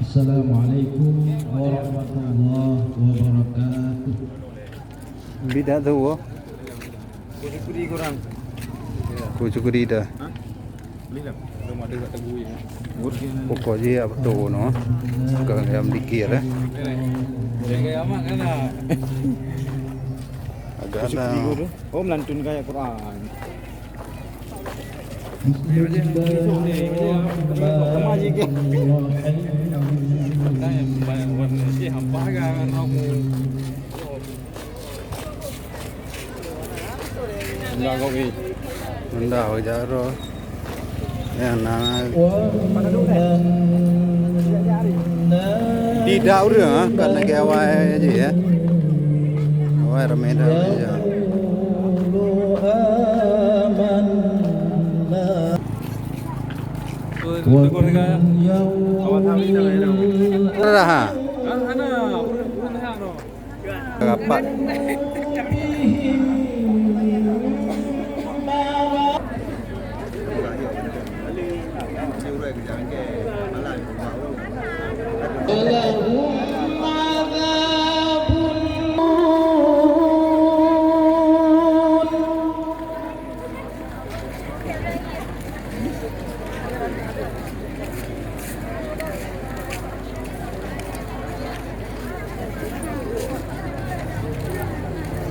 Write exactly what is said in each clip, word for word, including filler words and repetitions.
Assalamualaikum warahmatullahi wabarakatuh. Bidak tu, oh. Kucukuri kurang. Kucukuri dah. Ha? Boleh dah. Belum ada kat tebu ya. Pokok je ya betul no. Bukan yang dikir eh. Jaga amat kan lah. Agak dah. Oh, melantunkan ayat Quran. Enggak kok, Wi. Enggak, Wi, jaro. Ya, nah. Tidak udah, ha? Kan lagi awai aja ya. Awai ramai dah aja. Dah, ha? Rapat.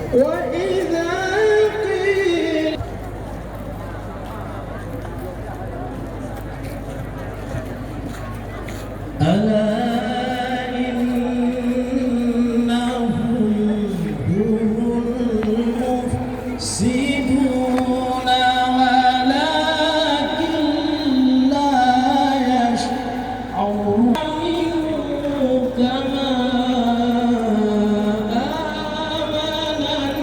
وإذا قيل ألا إنهم هم المفسدون ولكن لا يشعرون. كما آمن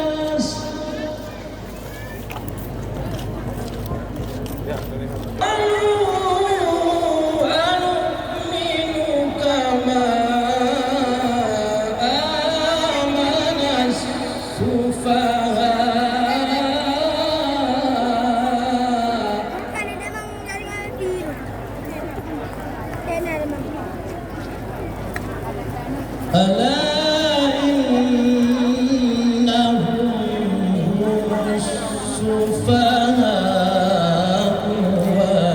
الناس. قالوا أنؤمن كما آمن السفهاء. ألا إنهم هم السفهاء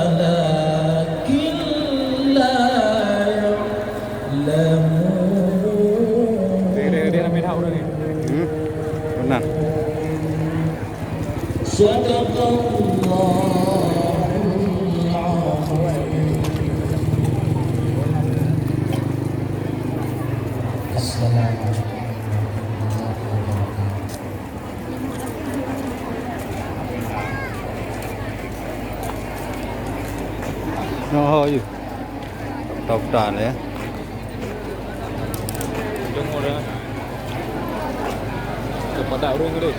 ولكن لا يعلمون. Hmm, benar. صدق الله العظيم. السلام عليكم ورحمة الله وبركاته. Nyoe ho yue. Tôp tan ya. Jong orang. Kepada orang tu. Ya.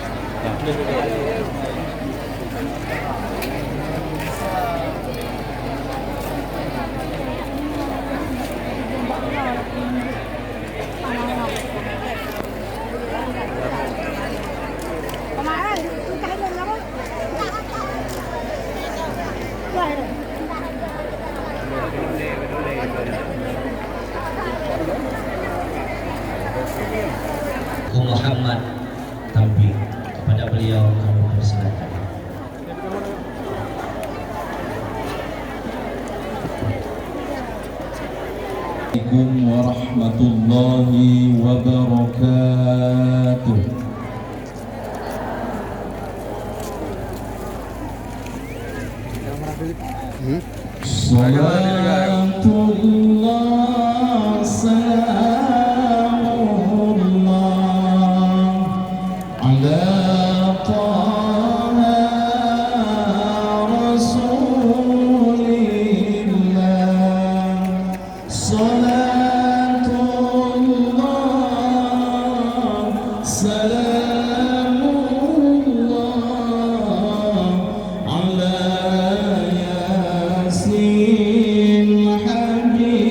Muhammad Taufik, kepada beliau kami persilakan. Assalamualaikum warahmatullahi wabarakatuh. Hmm? Salatullah, salamullah, ala Taha Rasulillah. Salatullah, salamullah, ala Yasin Habibillah.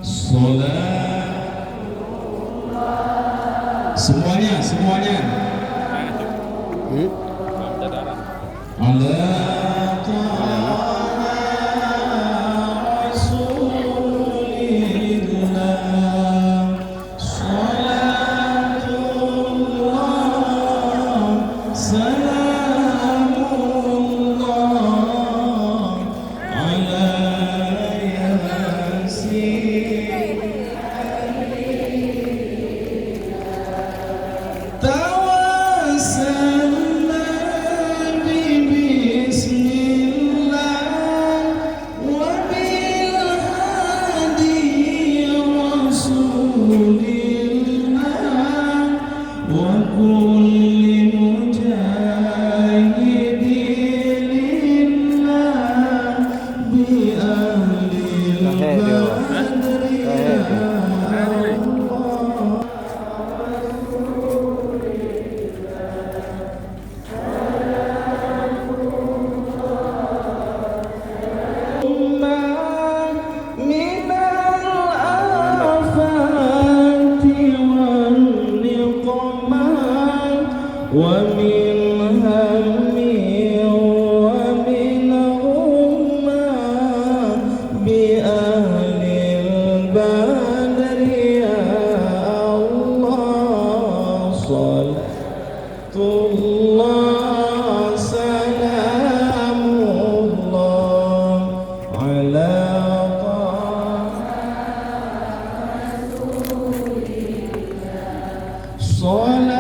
Salat. Semuanya, semuanya. Hmm? على طه رسول الله، صلاة الله، سلام الله على ياسين. توسلنا ببسم الله وبالهادي رسول الله وكل مجاهد لله بأهل البدر يا الله. من الآفات والنقمات ومن هم ومن غمة بأهل البدر يا الله. صلاة الله سلام الله على طه صلاة